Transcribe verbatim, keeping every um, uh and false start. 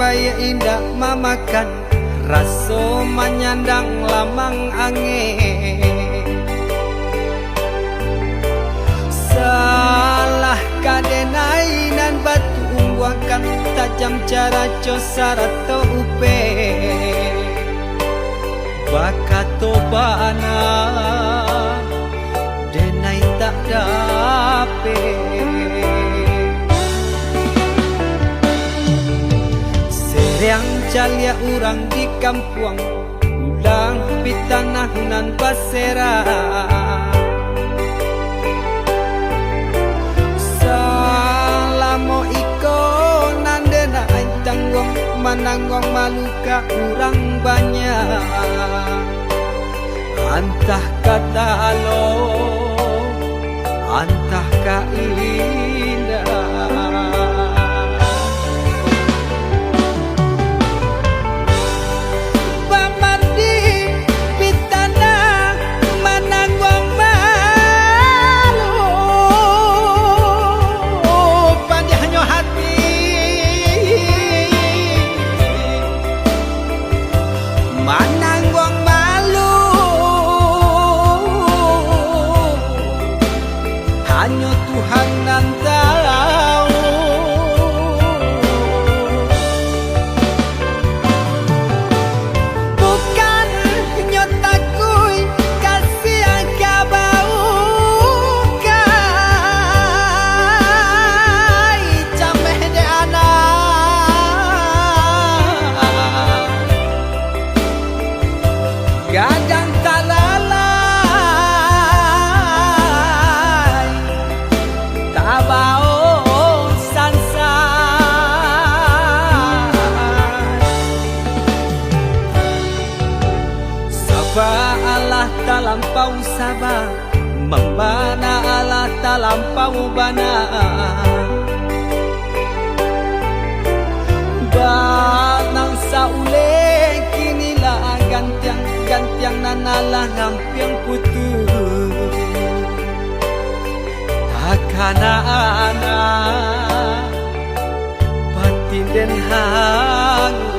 Aia indak mamakan, raso manyandang lamang angin. Salah ka denai nan batumbuahkan, tajam caraco sarato upeh. Bakato bana, denai tak dapek. Sereang caliak urang di kampuang, ulang pitanah nan baserak. Salamo iko nan denai tangguang, manangguang malu ka urang banyak. Antah ka talok, antah ka indak. Bamandi pitanah manangguang malu, padiahnyo hati manangguang malu. Hanyo Tuhan nan tahu. Bukannyo takuik kasiah ka bau, kai cameh dek anak. Gadang talalai, tabao sansan. Saba alah talampau saba, mambana alah talampau bana. Banang sauleh kini lah gantiang, gantiang nan alah ngampiang putuih. Takana anak patinden hangu.